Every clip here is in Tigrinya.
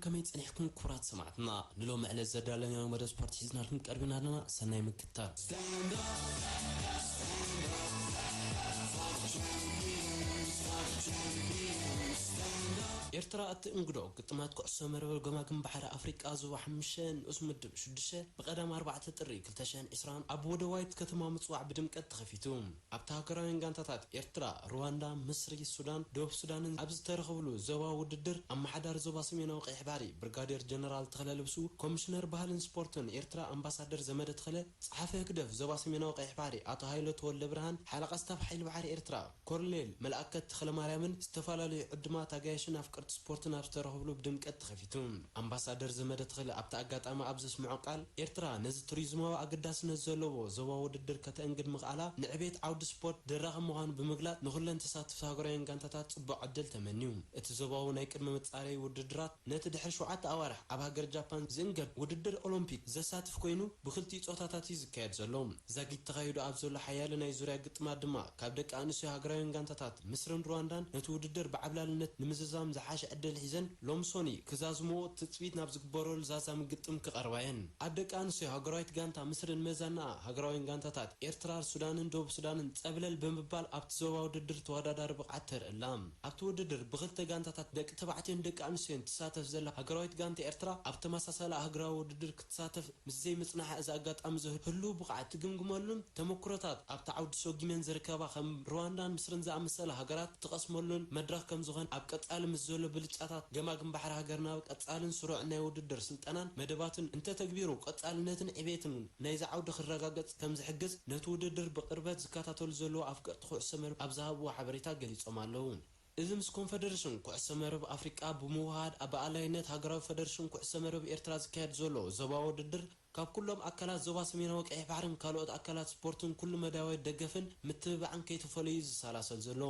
ከመይ ጸኒሕኩም ክቡራት ሰማዕትና? ንሎሚ ዕለት ዘዳለናዮ መደብ ስፖርት ሒዝናልኩም ቀርብና ኣለና። ሰናይ ምክትታል። ኤርትራ እትእንግዶ ግጥማት ኩዕሶ መርበብ ገማግም ባሕሪ ኣፍሪቃ ዞባ ሓሙሽተ ንኡስ ምድብ ሽዱሽተ ብቐዳም ኣርባዕተ ጥሪ ክልተ ሽሕን ዕስራን ኣብ ወደባዊት ከተማ ምጽዋዕ ብድምቀት ተኸፊቱ። ኣብቲ ሃገራውያን ጋንታታት ኤርትራ፣ ሩዋንዳ፣ ምስሪ፣ ሱዳን፣ ደቡብ ሱዳንን ኣብ ዝተረኸብሉ ዞባዊ ውድድር፣ ኣመሓዳሪ ዞባ ሰሜናዊ ቀይሕ ባሕሪ ብርጋዴር ጀነራል ተኽለ ልብሱ፣ ኮሚሽነር ባህልን ስፖርትን ኤርትራ ኣምባሳደር ዘመደ ተኽለ፣ ጸሓፊ ህግደፍ ዞባ ሰሜናዊ ቀይሕ ባሕሪ ኣቶ ሃይለ ተወልደ ብርሃን፣ ሓለቓ ስታፍ ሓይሊ ባሕሪ ኤርትራ ኮርኔል መልኣከ ተኽለማርያምን ዝተፈላለዩ ዕዱማት ኣጋይሽን ኣፍቀርቲ ስፖርትን ኣብ ዝተረኸብሉ ብድምቀት ተኸፊቱ። ኣምባሳደር ዘመደ ተኽለ ኣብቲ ኣጋጣሚ ኣብ ዘስምዖ ቃል፣ ኤርትራ ነዚ ቱሪዝማዊ ኣገዳስነት ዘለዎ ዞባዊ ውድድር ከተእንግድ ምኽኣላ ንዕቤት ዓውዲ ስፖርት ደራኺ ምዃኑ ብምግላጽ፣ ንኹለን ተሳተፍቲ ሃገራውያን ጋንታታት ጽቡቕ ዕድል ተመንዩ። እቲ ዞባዊ ናይ ቅድመ መጻረዪ ውድድራት ነቲ ድሕሪ ሸውዓተ ኣዋርሕ ኣብ ሃገር ጃፓን ዝእንገድ ውድድር ኦሎምፒክ ዘሳትፍ ኮይኑ፣ ብኽልቲኡ ጾታታት እዩ ዝካየድ ዘሎ። ዛጊት ተኻይዱ ኣብ ዘሎ ሓያለ ናይ ዙርያ ግጥማት ድማ፣ ካብ ደቂ ኣንስትዮ ሃገራውያን ጋንታታት ምስርን ሩዋንዳን ነቲ ውድድር ብዓብላልነት ንምዝዛም ዝሓሸ ዕድል ሒዘን ሎምሶኒ ክዛዝምዎ ትጽቢት ናብ ዝግበረሉ ዛዛሚ ግጥም ክቐርባ እየን። ኣብ ደቂ ኣንስትዮ ሃገራዊት ጋንታ ምስርን መዛናኣ ሃገራውያን ጋንታታት ኤርትራ፣ ሱዳንን ደቡብ ሱዳንን ጸብለል ብምባል ኣብቲ ዞባ ውድድር ተወዳዳሪ ብቕዓት ተርኢ ኣላ። ኣብቲ ውድድር ብኽልተ ጋንታታት ደቂ ተባዕትዮን ደቂ ኣንስትዮን ትሳተፍ ዘላ ሃገራዊት ጋንታ ኤርትራ ኣብ ተመሳሳሊ ኣህጉራዊ ውድድር ክትሳተፍ ምስ ዘይምጽናሓ፣ እዚ ኣጋጣሚ እዚ ህሉው ብቕዓት ትግምግመሉን ተመኩሮታት ኣብቲ ዓውዲ ሰጒመን ዝርከባ ከም ሩዋንዳን ምስርን ዝኣመሰላ ሃገራት ትቐስመሉን መድረኽ ከም ዝኾነ፣ ኣብ ቀጻሊ ምስ ዘሎ ብልጫታት ገማግም ባሕሪ ሃገርና ቀጻልን ስሩዕን ናይ ውድድር ስልጠናን መደባትን እንተተግቢሩ፣ ቀጻልነትን ዕቤትን ናይዚ ዓውዲ ክረጋገጽ ከም ዝሕግዝ ነቲ ውድድር ብቕርበት ዝከታተሉ ዘለዉ ኣፍቀርቲ ኩዕሶ መርብ ኣብ ዝሃብዎ ሓበሬታ ገሊጾም ኣለዉ። እዚ ምስ ኮንፈደረሽን ኩዕሶ መርብ ኣፍሪቃ ብምውህሃድ፣ ኣብ ኣላይነት ሃገራዊ ፈደረሽን ኩዕሶ መርብ ኤርትራ ዝካየድ ዘሎ ዞባዊ ውድድር፣ ካብ ኩሎም ኣካላት ዞባ ሰሜናዊ ቀይሕ ባሕርን ካልኦት ኣካላት ስፖርትን ኩሉ መዳያዊ ደገፍን ምትብባዕን ከይተፈለዩ ዝሰላሰል ዘሎ።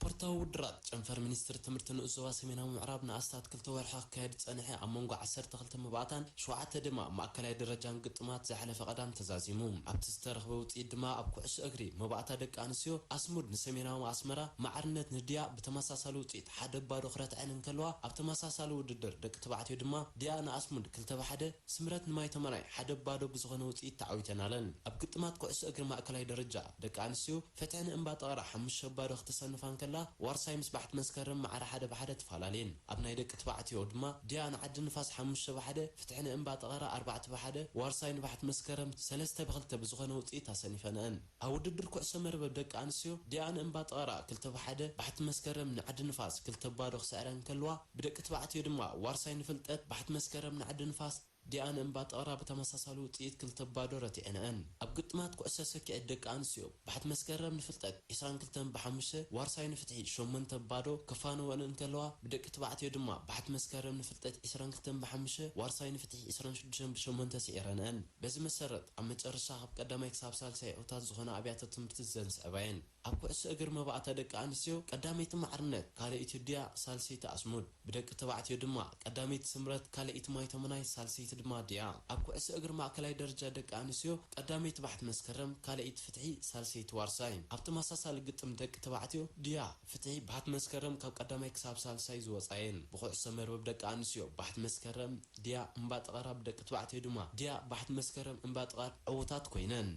ስፖርታዊ ውድራት ጨንፈር ሚኒስትሪ ትምህርቲ ንኡስ ዞባ ሰሜናዊ ምዕራብ ንኣስታት ክልተ ወርሒ ክካየድ ዝጸንሐ ኣብ መንጎ ዓሰርተ ክልተ መባእታን ሸውዓተ ድማ ማእከላይ ደረጃን ግጥማት ዝሓለፈ ቀዳም ተዛዚሙ። ኣብቲ ዝተረኽበ ውጽኢት ድማ ኣብ ኩዕሶ እግሪ መባእታ ደቂ ኣንስትዮ ኣስሙድ ንሰሜናዊ ኣስመራ፣ ማዕርነት ንድያ ብተመሳሳሊ ውጽኢት ሓደ ባዶ ክረትዐን እንከለዋ፣ ኣብ ተመሳሳሊ ውድድር ደቂ ተባዕትዮ ድማ ድያ ንኣስሙድ ክልተ ብ ሓደ፣ ስምረት ንማይ ተመናይ ሓደ ባዶ ብዝኾነ ውጽኢት ተዓዊተናለን። ኣብ ግጥማት ኩዕሶ እግሪ ማእከላይ ደረጃ ደቂ ኣንስትዮ ፍትሒ ንእምባ ጠቐራ ሓሙሽተ ባዶ ክተሰንፋ እንከላ፣ ዋርሳይ ምስ ባሕቲ መስከረም ማዕረ ሓደ ብ ሓደ ተፈላለየን። ኣብ ናይ ደቂ ተባዕትዮ ድማ ድያ ንዓዲ ንፋስ ሓሙሽተ ብ ሓደ፣ ፍትሒ ንእምባ ጠቐራ ኣርባዕተ ብ ሓደ፣ ዋርሳይ ንባሕቲ መስከረም ሰለስተ ብ ክልተ ብዝኾነ ውጽኢት ኣሰኒፈንአን። ኣብ ውድድር ኩዕሶ መርበብ ደቂ ኣንስትዮ ድያ ንእምባ ጠቐራ ክልተ ብ ሓደ፣ ባሕቲ መስከረም ንዓዲ ንፋስ ክልተ ባዶ ክስዕረን እንከለዋ፣ ብደቂ ተባዕትዮ ድማ ዋርሳይ ንፍልጠት፣ ባሕቲ መስከረም ንዓዲ ንፋስ፣ ዲኣን እምባ ጠቕራ ብተመሳሳሊ ውጽኢት ክልተ ባዶ ረቲዐንአን። ኣብ ግጥማት ኩዕሶ ሰኪዐት ደቂ ኣንስትዮ፣ ባሕቲ መስከረም ንፍልጠት ዒስራን ክልተን ብ ሓሙሽተ፣ ዋርሳይ ንፍትሒ ሸሞንተ ባዶ ክፋነወን እንከለዋ፣ ብደቂ ተባዕትዮ ድማ ባሕቲ መስከረም ንፍልጠት ዒስራን ክልተን ብ ሓሙሽተ፣ ዋርሳይ ንፍትሒ ዒስራን ሽዱሽተን ብ ሸሞንተ ስዒረንአን። በዚ መሰረት፣ ኣብ መጨረሻ ካብ ቀዳማይ ክሳብ ሳልሳይ ዕውታት ዝኾና ኣብያተ ትምህርቲ ዘንስዕባ እየን። ኣብ ኩዕሶ እግሪ መባእታ ደቂ ኣንስትዮ ቀዳመይቲ ማዕርነት፣ ካልኣይቲ ድያ፣ ሳልሰይቲ ኣስሙድ፣ ብደቂ ተባዕትዮ ድማ ቀዳመይቲ ስምረት፣ ካልኣይቲ ማይ ተመናይ፣ ሳልሰይቲ ድማ ድያ። ኣብ ኩዕሶ እግሪ ማእከላይ ደረጃ ደቂ ኣንስትዮ ቀዳመይቲ ባሕቲ መስከረም፣ ካልኣይቲ ፍትሒ፣ ሳልሰይቲ ዋርሳይ። ኣብ ተመሳሳሊ ግጥም ደቂ ተባዕትዮ ድያ፣ ፍትሒ፣ ባሕቲ መስከረም ካብ ቀዳማይ ክሳብ ሳልሳይ ዝወጻ እየን። ብኩዕሶ መርበብ ደቂ ኣንስትዮ ባሕቲ መስከረም፣ ድያ፣ እምባ ጠቐራ ብደቂ ተባዕትዮ ድማ ድያ፣ ባሕቲ መስከረም፣ እምባ ጠቐር ዕዉታት ኮይነን።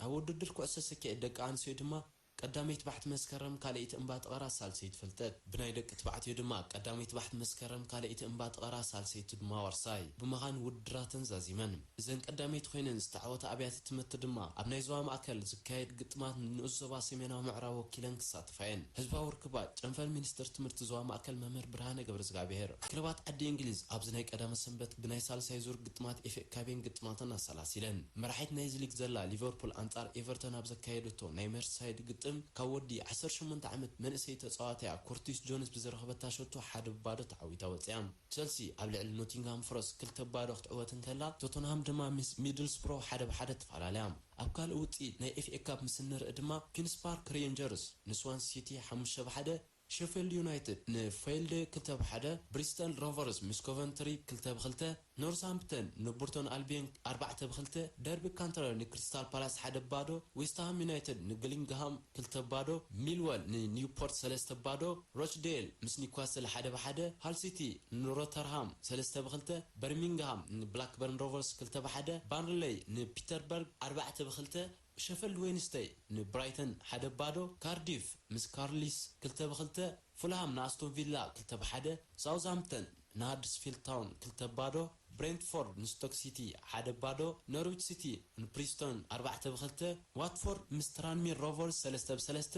ኣብ ውድድር ኩዕሶ ሰኪዐት ደቂ ኣንስትዮ ድማ ቀዳመይቲ ባሕቲ መስከረም፣ ካልኣይቲ እምባ ጠቐራ፣ ሳልሰይቲ ፍልጠት። ብናይ ደቂ ተባዕትዮ ድማ ቀዳመይቲ ባሕቲ መስከረም፣ ካልኣይቲ እምባ ጠቐራ፣ ሳልሰይቲ ድማ ዋርሳይ ብምዃን ውድድራተን ዛዚመን። እዘን ቀዳመይቲ ኮይነን ዝተዓወታ ኣብያተ ትምህርቲ ድማ ኣብ ናይ ዞባ ማእከል ዝካየድ ግጥማት ንኡስ ዞባ ሰሜናዊ ምዕራብ ወኪለን ክሳተፋ እየን። ህዝባዊ ርክባት ጨንፈር ሚኒስትር ትምህርቲ ዞባ ማእከል መምህር ብርሃነ ገብረዝጋብሄር። ክለባት ዓዲ እንግሊዝ ኣብዚ ናይ ቀዳመ ሰንበት ብናይ ሳልሳይ ዙር ግጥማት ኤፍ ኤ ካፕ እየን ግጥማተን ኣሰላሲለን። መራሒት ናይዚ ሊግ ዘላ ሊቨርፑል ኣንጻር ኤቨርተን ኣብ ዘካየደቶ ናይ መርሲሳይድ ግጥም ካብ ወዲ ዓሰርተ ሸሞንተ ዓመት መንእሰይ ተጻዋታያ ኮርቲስ ጆንስ ብዝረኸበታ ሸቶ ሓደ ብ ባዶ ተዓዊታ ወጺኣ። ቸልሲ ኣብ ልዕሊ ኖቲንግሃም ፎረስት ክልተ ብ ባዶ ክትዕወት እንከላ፣ ቶተንሃም ድማ ምስ ሚድልስብሮ ሓደ ብ ሓደ ተፈላለያ። ኣብ ካልእ ውጽኢት ናይ ኤፍ ኤ ካፕ ምስ እንርኢ ድማ፣ ኪንስ ፓርክ ሬንጀርስ ንስዋንሲ ሲቲ ሓሙሽተ ብ ሓደ፣ ሸፊልድ ዩናይትድ ንፎይልደ ክልተ ብ ሓደ፣ ብሪስተል ሮቨርስ ምስ ኮቨንትሪ ክልተ ብ ክልተ፣ ኖርዝሃምፕተን ንቡርቶን ኣልቢዮን ኣርባዕተ ብ ክልተ፣ ደርቢ ካንትሪ ንክሪስታል ፓላስ ሓደ ብ ባዶ፣ ዌስትሃም ዩናይትድ ንግሊንግሃም ክልተ ብ ባዶ፣ ሚልወል ንኒውፖርት ሰለስተ ብ ባዶ፣ ሮችዴል ምስ ኒውካስል ሓደ ብ ሓደ፣ ሃል ሲቲ ንሮተርሃም ሰለስተ ብ ክልተ፣ በርሚንግሃም ንብላክበርን ሮቨርስ ክልተ ብ ሓደ፣ ባርንሌይ ንፒተርበርግ ኣርባዕተ ብ ክልተ፣ ሸፈልድ ዌንስተይ ንብራይተን ሓደ ብ ባዶ፣ ካርዲፍ ምስ ካርሊስ ክልተ ብ ክልተ፣ ፉልሃም ንኣስቶን ቪላ ክልተ ብ ሓደ፣ ሳውዝሃምፕተን ንሃደርስፊልድ ታውን ክልተ ብ ባዶ፣ ብሬንትፎርድ ንስቶክ ሲቲ ሓደ ብ ባዶ፣ ኖርዊች ሲቲ ንፕሪስቶን ኣርባዕተ ብ ክልተ፣ ዋትፎርድ ምስ ትራንሚር ሮቨርስ ሰለስተ ብ ሰለስተ፣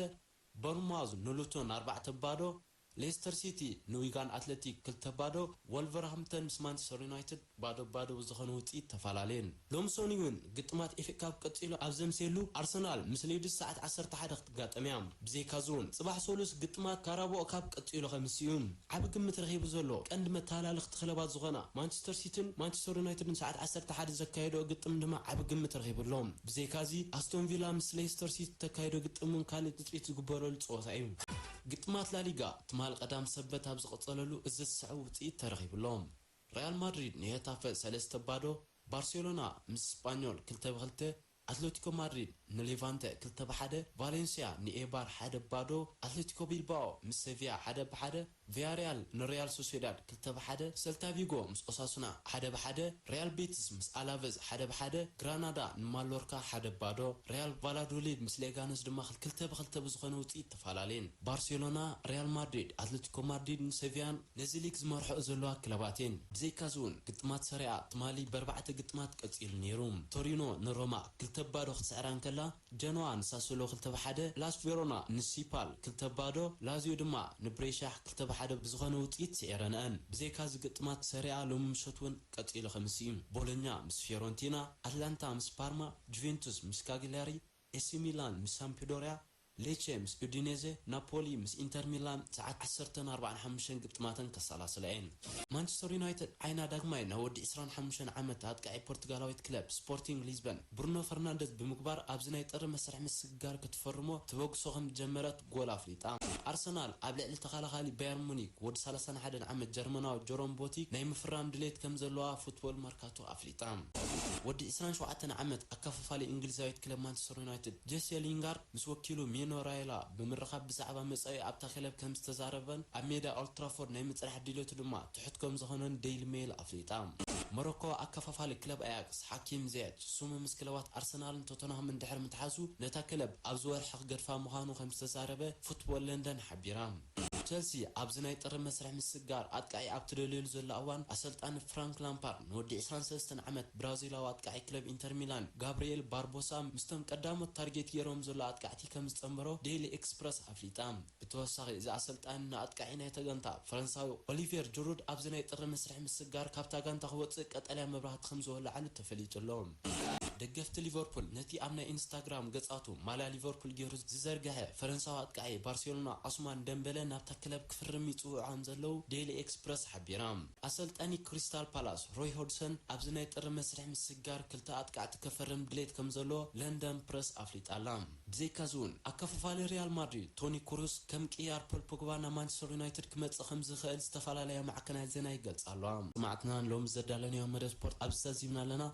በርንማውዝ ንሉቶን ኣርባዕተ ብ ባዶ፣ ሌስተር ሲቲ ንዊጋን ኣትለቲክ ክልተ ብ ባዶ፣ ወልቨርሃምፕተን ምስ ማንቸስተር ዩናይትድ ባዶ ብ ባዶ ብዝኾነ ውጽኢት ተፈላለየን። ሎሚ ሰኑይ እውን ግጥማት ኤፍ ኤ ካፕ ቀጺሉ ኣብ ዘምስየሉ ኣርሰናል ምስ ሊድስ ሰዓት ዓሰርተ ሓደ ክትጋጠም እያ። ብዘይካዚ እውን ጽባሕ ሰሉስ ግጥማት ካራባኦ ካፕ ቀጺሉ ከምስዩ እዩ። ዓቢ ግምት ረኺቡ ዘሎ ቀንዲ መተሃላለኽቲ ክለባት ዝኾና ማንቸስተር ሲቲን ማንቸስተር ዩናይትድን ሰዓት ዓሰርተ ሓደ ዘካየድኦ ግጥም ድማ ዓቢ ግምት ረኺቡ ኣሎ። ብዘይካዚ ኣስቶን ቪላ ምስ ሌስተር ሲቲ ተካይዶ ግጥም እውን ካልእ ትጽቢት ዝግበረሉ ጸወታ እዩ። ግጥማት ላሊጋ ትማል ቀዳም ሰንበት ኣብ ዝቐጸለሉ እዚ ዝስዕብ ውጽኢት ተረኺቡ ኣሎ። ሪያል ማድሪድ ንሄታፈ ሰለስተ ብ ባዶ፣ ባርሴሎና ምስ ስጳኞል ክልተ ብ ክልተ፣ ኣትሌቲኮ ማድሪድ ንሌቫንተ ክልተ ብ ሓደ፣ ቫሌንሲያ ንኤባር ሓደ ብ ባዶ፣ ኣትሌቲኮ ቢልባኦ ምስ ሴቪያ ሓደ ብ ሓደ፣ ቪያሪያል ንሪያል ሶሴዳድ ክልተ ብ ሓደ፣ ሰልታ ቪጎ ምስ ኦሳሱና ሓደ ብ ሓደ፣ ሪያል ቤቲስ ምስ ኣላቨዝ ሓደ ብ ሓደ፣ ግራናዳ ንማሎርካ ሓደ ብ ባዶ፣ ሪያል ቫላዶሊድ ምስ ሌጋነስ ድማ ክልተ ብ ክልተ ብዝኾነ ውጽኢት ተፈላለየን። ባርሴሎና፣ ሪያል ማድሪድ፣ ኣትሌቲኮ ማድሪድን ሴቪያን ነዚ ሊግ ዝመርሕኦ ዘለዋ ክለባት እየን። ብዘይካዚ እውን ግጥማት ሰሪኣ ትማሊ ብኣርባዕተ ግጥማት ቀጺሉ ነይሩ። ቶሪኖ ንሮማ ክልተ ብ ባዶ ክትስዕራ እንከላ፣ ጀኖዋ ንሳሶሎ ክልተ ብ ሓደ፣ ላስ ቬሮና ንሲፓል ክልተ ብ ባዶ፣ ላዚዮ ድማ ንብሬሻ ክልተ ብ ሓደ ብዝኾነ ውጽኢት ስዒረንአን። ብዘይካዚ ግጥማት ሰሪኣ ሎሚ ምሸት እውን ቀጺሉ ከምሲ እዩ። ቦሎኛ ምስ ፊዮረንቲና፣ ኣትላንታ ምስ ፓርማ፣ ጁቬንቱስ ምስ ካግሊያሪ፣ ኤሲ ሚላን ምስ ሳምፕዶሪያ፣ ሌቼ ምስ ኡዲኔዜ፣ ናፖሊ ምስ ኢንተር ሚላን ሰዓት ዓሰርተን ኣርባዓን ሓሙሽተን ግጥማተን ከሰላስላ እየን። ማንቸስተር ዩናይትድ ዓይና ዳግማይ ናብ ወዲ ዕስራን ሓሙሽተን ዓመት ኣጥቃዒ ፖርቱጋላዊት ክለብ ስፖርቲንግ ሊዝበን ብሩኖ ፈርናንደዝ ብምግባር ኣብዚ ናይ ጥሪ መስርሕ ምስግጋር ክትፈርሞ ተበግሶ ከም ዝጀመረት ጎል ኣፍሊጣ። ኣርሰናል ኣብ ልዕሊ ተኸላኻሊ ባየር ሙኒክ ወዲ ሰላሳን ሓደን ዓመት ጀርመናዊ ጀሮም ቦቲክ ናይ ምፍራም ድሌት ከም ዘለዋ ፉትቦል መርካቶ ኣፍሊጣ። ወዲ ዕስራን ሸውዓተን ዓመት ኣከፋፋሊ እንግሊዛዊት ክለብ ማንቸስተር ዩናይትድ ጄሴ ሊንጋርድ ምስ ወኪሉ ሚኖ ራዮላ ብምርኻብ ብዛዕባ መጻኢ ኣብታ ክለብ ከም ዝተዛረበን ኣብ ሜዳ ኦልድ ትራፎርድ ናይ ምጽናሕ ድሌቱ ድማ ትሑት ከም ዝኾነን ዴይሊ ሜይል ኣፍሊጣ። ሞሮኮ ኣከፋፋሊ ክለብ ኣያክስ ሓኪም ዚያች ስሙ ምስ ክለባት ኣርሰናልን ቶተንሃምን ድሕሪ ምትሓዙ ነታ ክለብ ኣብዚ ወርሒ ክገድፋ ምዃኑ ከም ዝተዛረበ ፉትቦል ለንደን ሓቢራ። ቸልሲ ኣብዚ ናይ ጥሪ መስርሕ ምስግጋር ኣጥቃዒ ኣብ ትደልየሉ ዘሎ እዋን ኣሰልጣኒ ፍራንክ ላምፓርድ ንወዲ ዕስራን ሰለስተን ዓመት ብራዚላዊ ኣጥቃዒ ክለብ ኢንተር ሚላን ጋብሪኤል ባርቦሳ ምስቶም ቀዳሞት ታርጌት ገይሮም ዘሎ ኣጥቃዕቲ ከም ዝጸንበሮ ዴይሊ ኤክስፕረስ ኣፍሊጣ። ብተወሳኺ እዚ ኣሰልጣኒ ንኣጥቃዒ ናይታ ጋንታ ፈረንሳዊ ኦሊቬር ጅሩድ ኣብዚ ናይ ጥሪ መስርሕ ምስግጋር ካብታ ጋንታ ክወጽእ ቀጠልያ መብራህቲ ከም ዝወልዓሉ ተፈሊጡ ኣሎ። ደገፍቲ ሊቨርፑል ነቲ ኣብ ናይ ኢንስታግራም ገጻቱ ማልያ ሊቨርፑል ገይሩ ዝዘርግሐ ፈረንሳዊ ኣጥቃዒ ባርሴሎና ዑስማን ደምበለ ናብታ ክለብ ክፍርም ይጽውዑ ከም ዘለዉ ዴይሊ ኤክስፕረስ ሓቢራ። ኣሰልጣኒ ክሪስታል ፓላስ ሮይ ሆድሰን ኣብዚ ናይ ጥሪ መስርሕ ምስግጋር ክልተ ኣጥቃዕቲ ከፈርም ድሌት ከም ዘለዎ ለንደን ፕረስ ኣፍሊጣ ኣላ። ብዘይካዚ እውን ኣከፋፋሊ ሪያል ማድሪድ ቶኒ ክሩስ ከም ቅያር ፖል ፖግባ ናብ ማንቸስተር ዩናይትድ ክመጽእ ከም ዝኽእል ዝተፈላለያ ማዕከናት ዜና ይገልጻ ኣለዋ። ሰማዕትና ንሎሚ ዘዳለናዮ መደብ ስፖርት ኣብዚ ዛዚምና ኣለና።